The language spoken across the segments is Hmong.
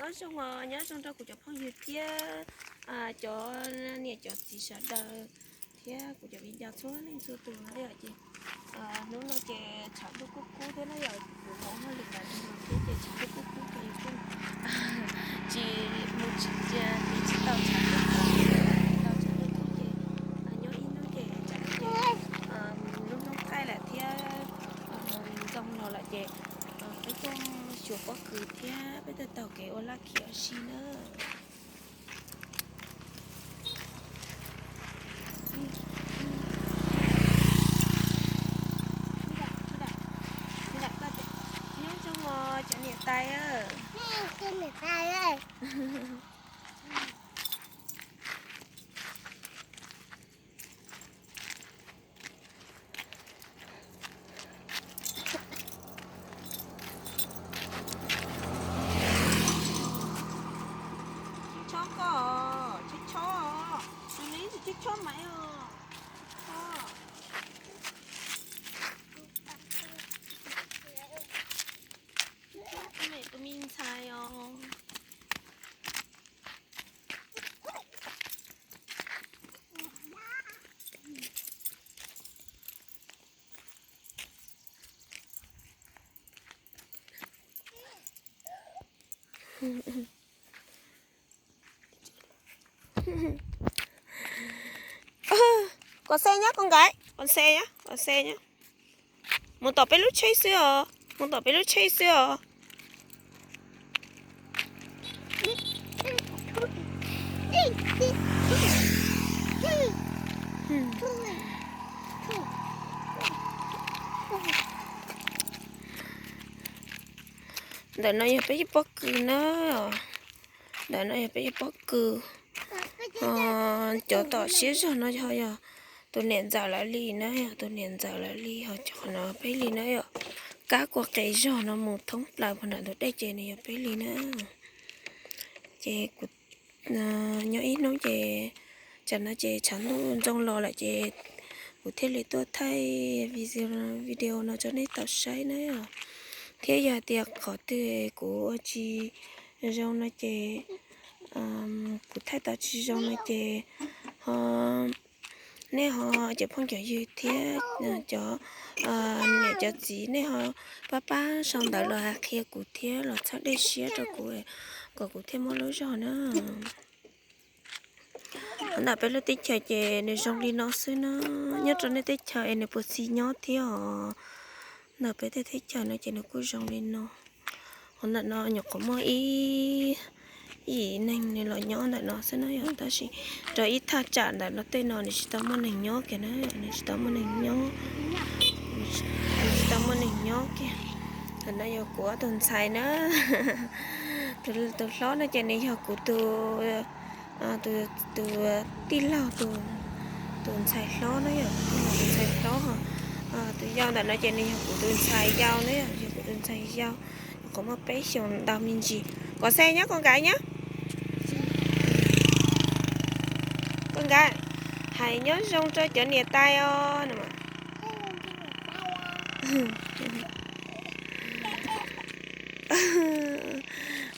Nyob zoo, nyob zoo rau kuv cov phooj ywg thiab cov niam cov txiv sawv daws thiab kuv cov viv ncaus txhua leej txhua tus na yom. Ces hnub no ces tshav ntuj kub kub thiab na yom, kuv mus hauj lwm nram zos thiab ces tshav ntuj kub kub ces kuj tsis mus tsis, tiv tsis tau tshav ntuj kub, tau tshav ntuj kub ces nyob ib hnub ces tsam no ces lub hnub qaij lawm thiab ntxoo los lawm ces peb tuaj xyuas pob kws thiab peb tuaj taug kev ua laj khiv ua si na. Nyob zoo os cov niam tais. Chob koj, chob, tus no yeej tsis chob mas os. Chob, tus me ntxhais os. Kom xe nyob koj nkawd, kom xe nyob, kom xe nyob. Mus tom peb lub tsheb xwb os, mus tom peb lub tsheb xwb os. Ntawm no yog peb pob kws na. Ntawm no yog peb pob kws. Cov tom siab zog no yog, yog tus niam ntxawm lawv li na, yog tus niam ntxawm lawv li, ho cov qhov no peb li na yom. Kab kua qe zog no mus thoob plaws puag nram ntug dej ces nws yog peb li na. Ces kuv nyob ib hnub ces, tsam no ces tshav ntuj ntxoo los lawm ces kuv thiaj li tuaj thaij video no rau nej tau saib na. Thiab yog tias qhov twg kuv ua tsis zoo no ces, kuv thaij tau tsis zoo no ces ho nej ho cov phooj cov ywg thiab cov niam cov txiv nej ho pab pab sau ntawv los hais qhia kuv thiab los txhawb dej siab rau kuv kom kuv thiaj muaj lub zog na. Ntawm peb lub teb chaws ces nws zoo li no xwb na. Nyob rau nej teb chaws es nws puas txi nyob thiab os. Ntawm peb tej teb chaws no ces nws kuj zoo li no. Qhov ntawm no nyuam qhuav muaj ib yim neeg nws los nyob ntawm no xwb na yom, tab sis rau ib thaj tsam ntawm no tej no nws tsis tau muaj neeg nyob kiag na, nws tsis tau muaj neeg nyob, nws tsis tau muaj neeg nyob kiag. Ntawm no yog kuv ob tug ntxhais na. Tus hlob no ces nws yog kuv tus, tus tij laug, tus ntxhais hlob na yom, tus tij laug tus ntxhais hlob. Tus yau ntawm no ces nws yog kuv tus ntxhais yau na yom, yog kuv tus ntxhais yau, nyuam qhuav muaj peb xyoos ntau me ntsis. Kom xe nyob koj nkawd nyob. Koj nkawd, hais nyob zoo rau cov niam tais os.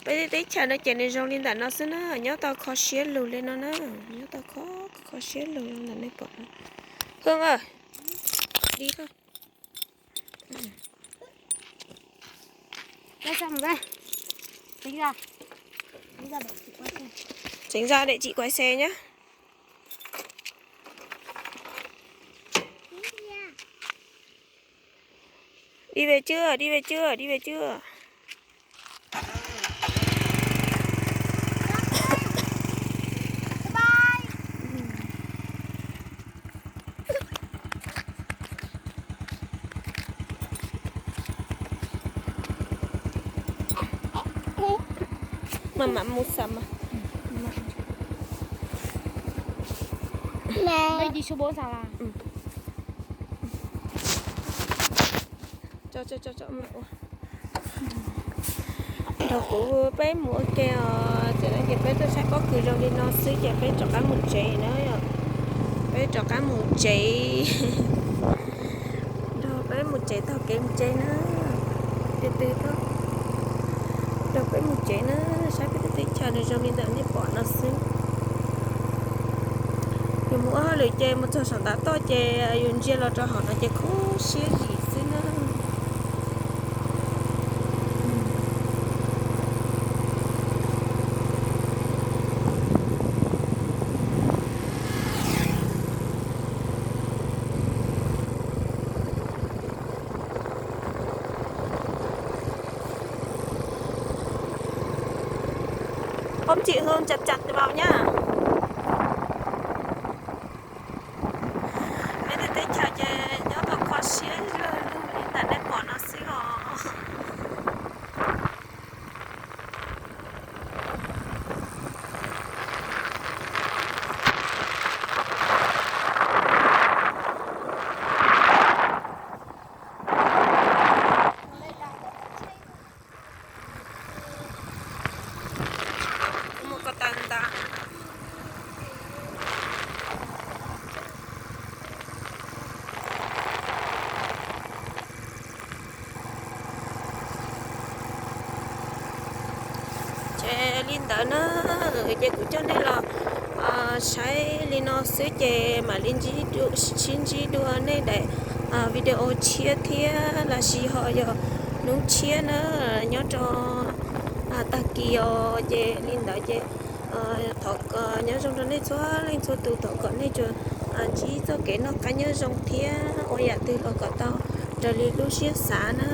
Peb teb chaws no ces nws zoo li ntawm no xwb na, nyob tau kho siab lug li no na, nyob tau kho, kho siab lug li ntawm nej pom no. Hương ơi, đi thôi. Tránh ra để chị quay xe nhá. Đi về chưa? Đi về chưa? Đi về chưa? Mà mà mua sắm mà. Đây đi số bốn sao là? Cho cho cho cho mẹ ua. Nrog kuv peb mus ua ke os, ces no ces peb tuaj saib pob kws zoo li no xwb ces peb rov qab mus tsev na yom. Peb rov qab mus tsev. Nrog peb mus tsev taug kev mus tsev na. Tus twg nrog peb mus tsev na, saib peb Cas nws zoo li ntawm nej pom no xwb. Yus mus ua hauj lwm ces mus txog saum ntav toj ces yus ntsia los rau hauv no ces khuv siab zim xwb na. Không chịu hơn chặt chặt vào nhá. Peb tej teb chaws ces nyob tau kho siab li ntawm nej pom no xwb os. Mus ko taw ntag. Ces li ntawd na, ces kuv coj nej los saib li no xwb ces mam li sib ntsib dua nej daim video tshiab thiab los sis ho yog hnub tshiab na nyob rau tag kis os. Ces li ntawd ces thov kom nyob zoo rau nej txhua leej txhua tus, thov kom nej tsuas ntsib txoj kev noj qab nyob zoo thiab ua yam twg los kom tau raws li lub siab xav na.